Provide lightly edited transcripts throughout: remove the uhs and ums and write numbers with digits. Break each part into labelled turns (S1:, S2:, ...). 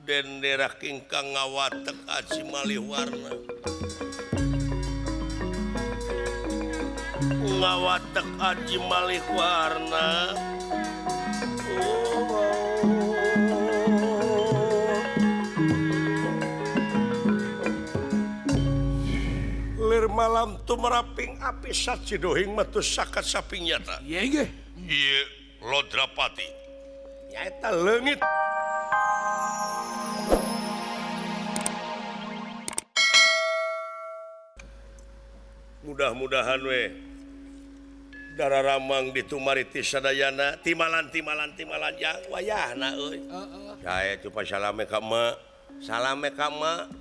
S1: Dendera kingkang ngawatek aji malih warna. Ngawatek aji malih warna. Lir malam tumeraping api sacidohing metu sakat saping nyata.
S2: Iya nggih.
S1: Ieu Lodrapati. Nyaeta leungit. Mudah-mudahan we darah ramang ditumariti sadayana timalan timalan timalan jang wayahna euy. Sae cupa salame ka emak, salame ka emak.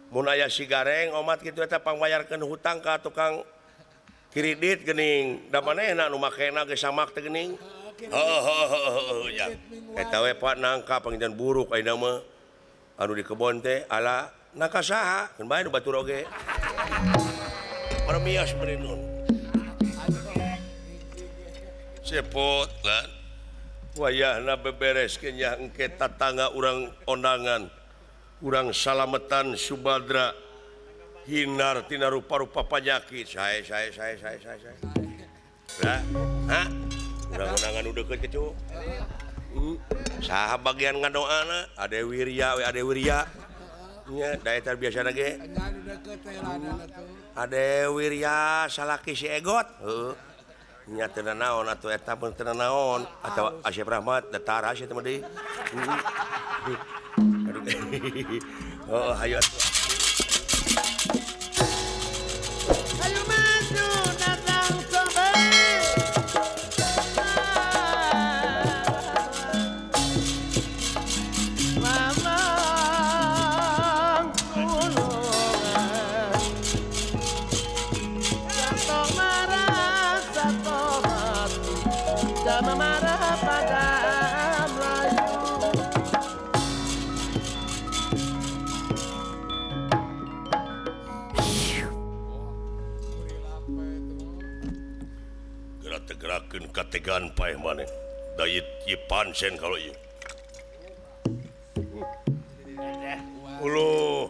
S1: Mun aya si gareng omat kitu eta pangbayarkeun hutang ka tukang kredit geuning. Da manehna nu makena geus samak teh geuning. Heuh heuh heuh. Eta we Pak nangka panginten buruk ayeuna mah. Anu di kebon teh ala nangka saha? Keun bae nu batur oge. Permios berinun. Cepot kan. Wayahna beberes kenyah engke tatangga urang ondangan. Urang salametan Subadra hindar tina rupa-rupa panyakit. Sae sae sae sae sae sae. Lah, ha? Urang ondangan nu deukeut kitu. Saha bagian ngadoana? Ade Wirya we Ade Wirya. Nya da eta biasana ge. Ade Wirya salaki si Egot. Heuh. Nya teu naon atuh eta pun teu naon atawa Asep Rahmat da tara sia teh mah deui. Oh, hayu atuh.
S3: Hayu maju datang sampai. Mamang tulungan. Jatuh marah, jatuh mati, jangan marah pada Melayu.
S1: Gerakeun kategaan paeh maneh. Da ieu pansen kalau ieu. Uluh,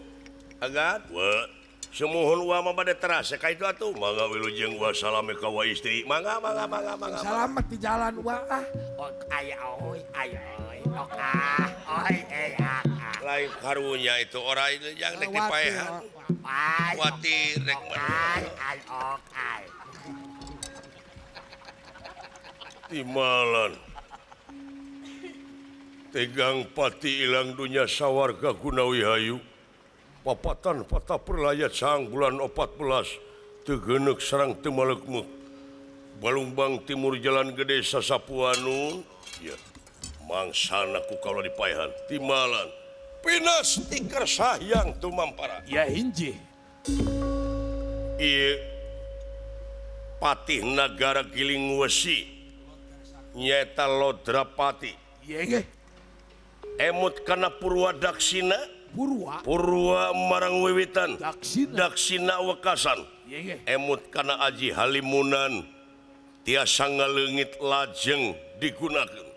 S1: agat we. Sumuhun wa mah bade terasa ka itu atuh. Mangga wilujeng wa salame ka wa istri. Mangga mangga mangga mangga.
S2: Selamat di jalan wa ah.
S3: Ok aya oi aya oi ok ah oi eh ah.
S1: Lain karunya itu orang itu yang rek dipaehan. Kuatir rek
S3: ay ay ok ay.
S1: Timalan tegang pati ilang dunya sawarga gunawi hayu papatan patah perlayat sang bulan 14 tegenek sarang temalekmuk Balungbang timur jalan gede sasapuanun ya mangsana ku kaula dipaehan timalan pinas tikar sahyang tumampara
S2: ya injih
S1: ieu patih nagara Giling Wesi nyaeta Lodrapati.
S2: Iya nggih.
S1: Emut kana Purwa Daksina,
S2: Purwa
S1: Purwa marang wiwitan,
S2: Daksina,
S1: Daksina wekasan.
S2: Iya nggih.
S1: Emut kana Aji Halimunan tiasa ngaleungit lajeng digunakeun.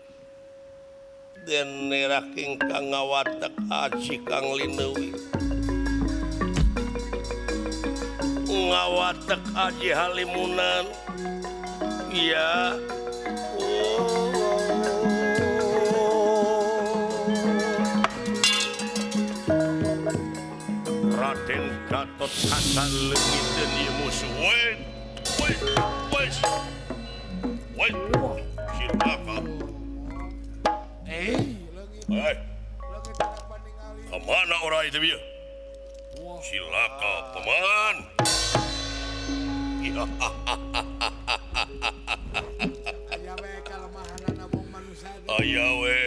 S1: Den nerah ingkang ngawatek aji kang lineuwi. Ngawatek Aji Halimunan. Iya. Raden Gatot Kaca leungiteun ieu musuh. Woi, woi, woi. Woi. Cilaka.
S2: Eh,
S1: leungit. Kemana orang itu bieu? Cilaka, paman. Aya we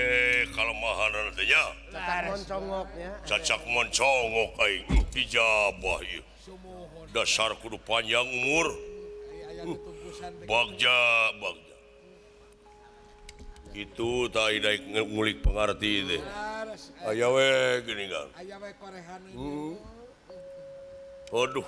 S1: kalemahanana teh nya.
S3: Cacak moncongok nya.
S1: Cacak moncongok aing ijabah ieu. Dasar kudu panjang umur. Bagja, bagja. Itu tah daek ngulik pangarti teh. Aya we geuning kan.
S2: Aya we korehan.
S1: Aduh.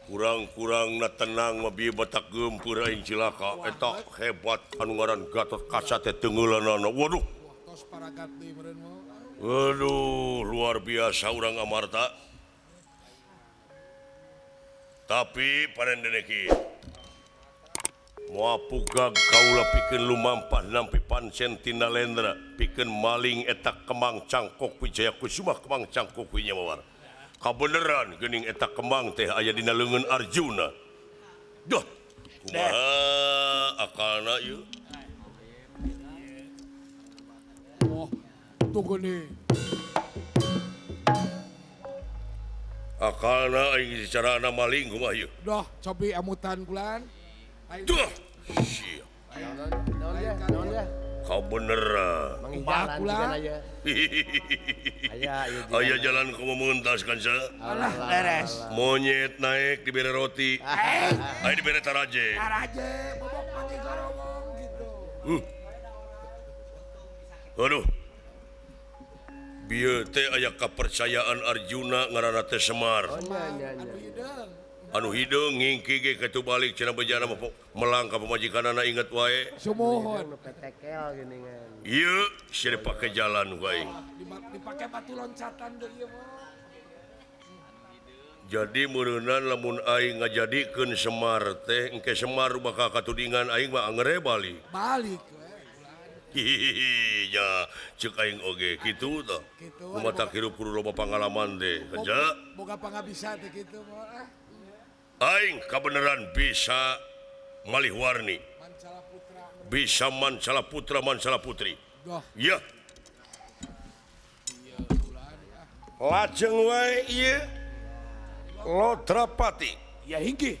S1: Kurang-kurang na tenang mah bieu batak geumpeur aing cilaka eta hebat anu ngaran Gatot Kaca teh teungeulanana. Waduh.
S2: Tos paragat deui meureun mah.
S1: Aduh, luar biasa urang Amarta. Tapi parendene kieu. Moal pugag kaula pikeun lumampah nampi pancen tina lendra, pikeun maling eta kembang cangkok Wijaya Kusuma kembang cangkok Wijaya Mawar. Kabeneran geuning eta kembang teh aya dina leungeun Arjuna. Duh, kumaha akalna ieu?
S2: Oh, tunggu nih.
S1: Akalna aing carana maling kumaha ieu?
S2: Duh, cobi amutan kulan.
S1: Duh, siap. Kau beneran. Aya jalan kau memuntas kan sa?
S2: Alah, beres.
S1: Monyet naik diberi roti. Ayo diberi taraje.
S2: Taraje, bobok mati gorowong gitu.
S1: Aduh. Bieu teh aya kapercayaan Arjuna ngaranna teh Semar. Anu hideung ngingki ge kitu balik cenah bejana melang ka pamajikanana inget wae.
S2: Sumuhun.
S1: Ieu sia dipake jalan ku aing.
S2: Dipake batu loncatan deui ieu mah.
S1: Jadi meureunan lamun aing ngajadikeun Semar teh engke Semar bakal katudingan aing mah angere balik.
S2: Balik we.
S1: Hihihi nya ceuk aing oge kitu tah. Kumaha hirup kudu loba pangalaman teh.
S2: Boga pangabisa teh kitu mah.
S1: Aing kabeneran bisa malih warni, bisa mancala putra mancala putri. Ya, lajeng wae ieu Lodrapati.
S2: Ya hinggi.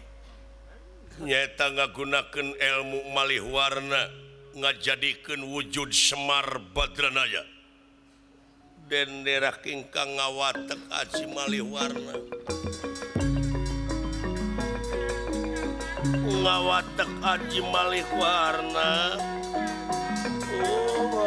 S1: Nyata ngagunakeun ilmu malih warna ngajadikeun wujud Semar Badranaya. Dendera kingkang ngawatek aji malih warna. Ngawatek aji malih warna. Oh.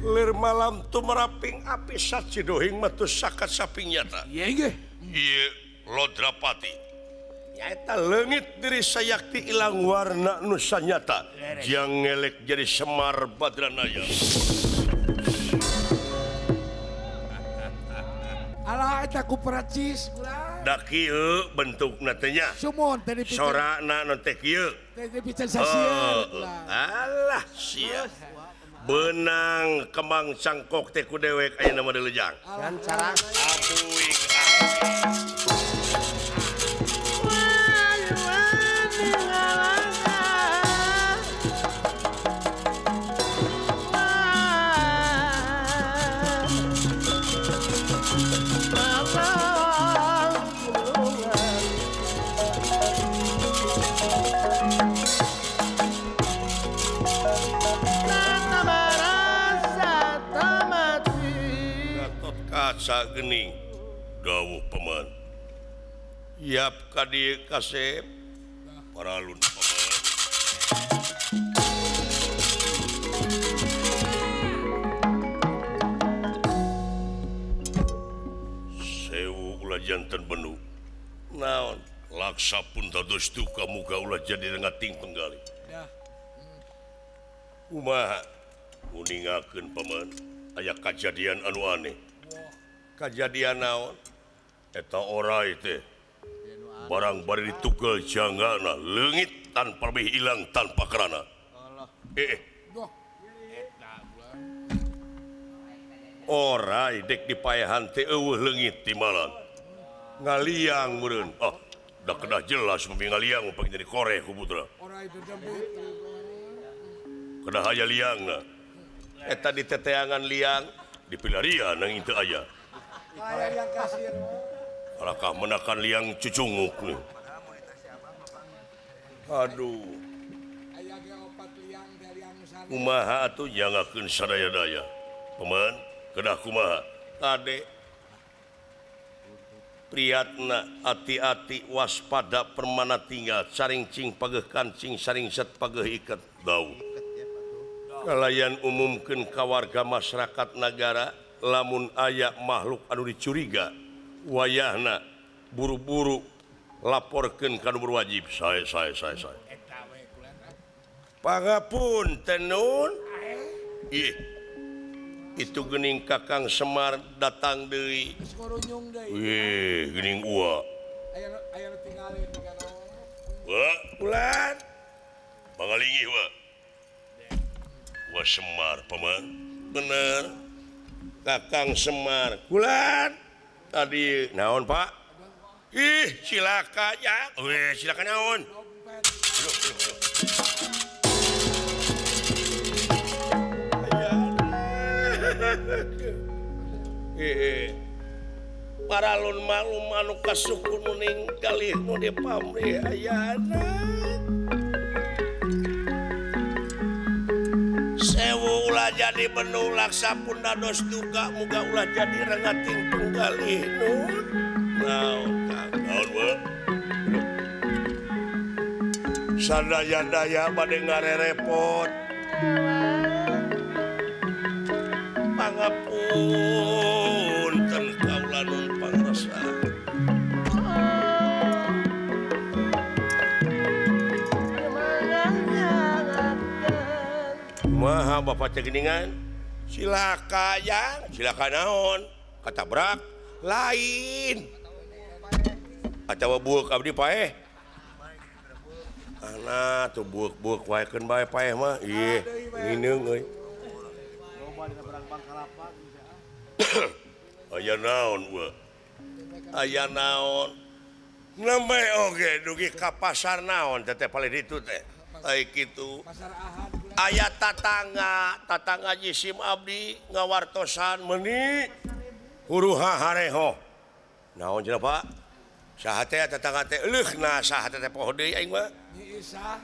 S1: Lir malam tumeraping api sacidohing matu sakat saping nyata.
S2: Iya
S1: ieu Lodrapati. Nyaeta leungit diri sayakti ilang warna nu sanyata. Jang ngelek jadi Semar Badranaya.
S2: Alah eta ku Perancis ulah.
S1: Da kieu bentukna teh nya.
S2: Sumuhun teh dipicen.
S1: Sorana nu teh kieu.
S2: Teh dipicen sasieun ulah.
S1: Alah sia. Benang kembang cangkok teh ku dewek ayeuna mah dilejang.
S3: Ngan cara
S1: abuing. Kaca gening dawuh paman. Yap ka dieu kasep paralun paman. Sewu ulah janten benu. Naon laksa pun dados duka muga ulah jadi ngating penggali. Kumaha uningakeun paman aya kajadian anu aneh. Kajadian naon eta orai teh barang bari ditugel janggana leungit tanpa lebih ilang tanpa kerana. Orai dek dipaehan teh eueuh leungit timalan ngaliang meureun. Oh da kedah jelas mami ngaliang upang jadi koreh ku putra. Kedah aya liangna eta diteteangan liang dipilarian nang teu aya. Alakah menakan liang cucunguk nih. Aduh. Kumaha atuh jangakeun sadaya-daya. Paman, kedah kumaha? Kade. Priyatna ati-ati waspada permana tinggal saring cing pageuh kancing saring set pageuh iket dau. Kalayan umumkeun ka warga masyarakat nagara lamun aya makhluk anu dicuriga wayahna buru-buru laporkeun ka nu berwajib. Sae sae sae sae. Pangapunten nun. Ih. Itu geuning Kakang Semar datang deui. Wih, geuning uwa.
S2: Aya nu tingalin kana.
S1: Wah, ulan. Pangalinggih wa. Wa Semar paman. Bener. Kakang Semar. Ulan. Tadi naon, Pak? Ih, cilaka ya. Wih, cilaka naon? Paralun malum anu kasuku nu ninggalih nu dipamrih ayana. Sewu ulah jadi benu laksa pun dados duka muga ulah jadi rengating tunggalih nun. Naon Kang? Naon we? Sadaya-daya bade ngarerepot. Pangapunten kaula nun pangrasa. Kumaha bapak teh geuningan? Cilaka yang, cilaka naon? Katabrak lain. Atawa bueuk abdi paeh. Ana tuh bueuk-bueuk waekeun bae paeh mah. Ih, ngineung euy. Aya naon we? Aya naon? Nembe oge dugi ka pasar naon teh teh palih ditu teh. Ai kitu. Aya tatangga, tatangga jisim abdi ngawartosan meuni huruha hareho. Naon cenah Pak? Saha teh tatangga teh leuhna saha teh poho deui aing mah.
S2: Nyi Isah.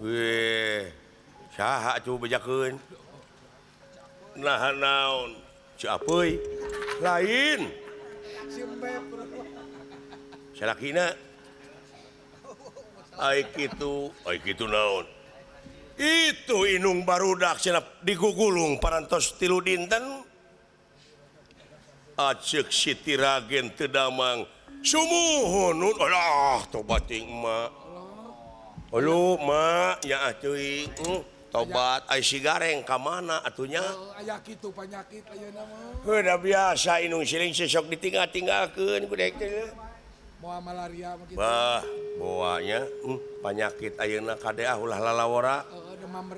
S1: Weh, saha atuh bejakeun? Nah naon? Ci Apeuy lain. Salakina. Ai kitu naon? Itu inung barudak cenah digugulung parantos 3 dinten. Aceuk Siti Ragen teu damang. Sumuhun nun. Alah tobat ting emak. Aduh mak nya teuing. Tobat ai si gareng ka mana atuh nya?
S2: Aya kitu panyakit ayeuna mah.
S1: Heuh da biasa inung siling sesok ditinggal-tinggalkeun ku dek teh.
S2: Moal malaria mah kitu.
S1: Bah, boanya panyakit ayeuna kade ah ulah lalawora.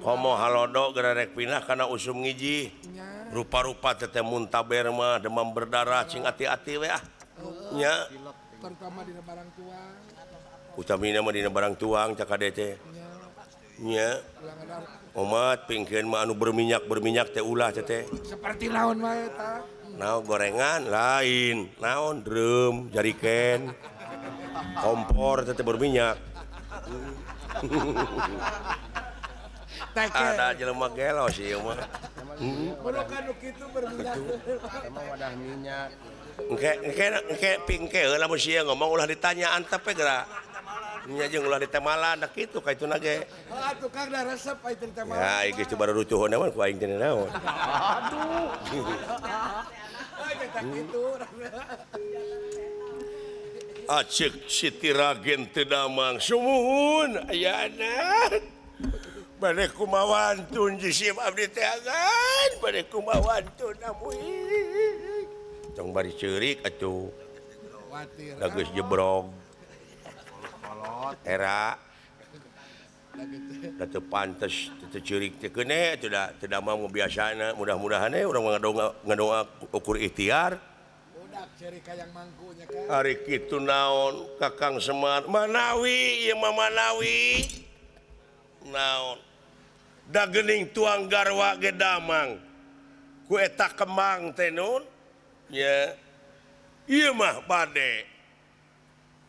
S1: Komo halodo geura rek pindah kana usum ngiji. Rupa-rupa teh muntaber mah demam berdarah cing ati-ati we ah. Nya.
S2: Terutama dina barang tuang.
S1: Utamina mah dina barang tuang cak kade teh. Nya. Omat pingkeun mah anu berminyak-berminyak teh ulah teh teh.
S2: Seperti naon wae eta?
S1: Naon gorengan lain, naon drum, jariken, kompor teh berminyak. Ada jelema gelo sih ieu mah.
S2: Merukan nu kitu berminyak.
S4: Emang wadah minyak.
S1: Engke engke engke pingke heula mun sia ngomong ulah ditanya antep we geura. Nya jeung ulah ditemalan da kitu ka ituna ge.
S2: Heuh tukang da resep ai teh ditemalan.
S1: Ya ieu geus baru rucuhna mah ku aing teh naon.
S4: Aduh.
S1: Aceuk Siti Ragen teu damang sumuhun ayana. Bade kumawantun jisim abdi teh agan, bade kumawantun amuing. Tong bari ceurik atuh. Da geus jebrog. Era da teu pantes teu ceurik teh keune atuh da teu damang mah biasana mudah-mudahan we urang ngadoa ukur ikhtiar.
S2: Budak ceurik hayang mangku nya kan.
S1: Ari kitu naon Kakang Semar Manawi ieu mah Manawi. Naon da geuning tuang garwa ge damang ku eta kembang teh nun nya ieu mah bade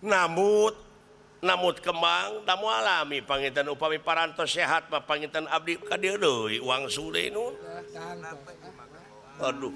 S1: namut namut kembang da moal alami panginten upami parantos sehat mah panginten abdi ka dieu deui wangsul deui nun. Aduh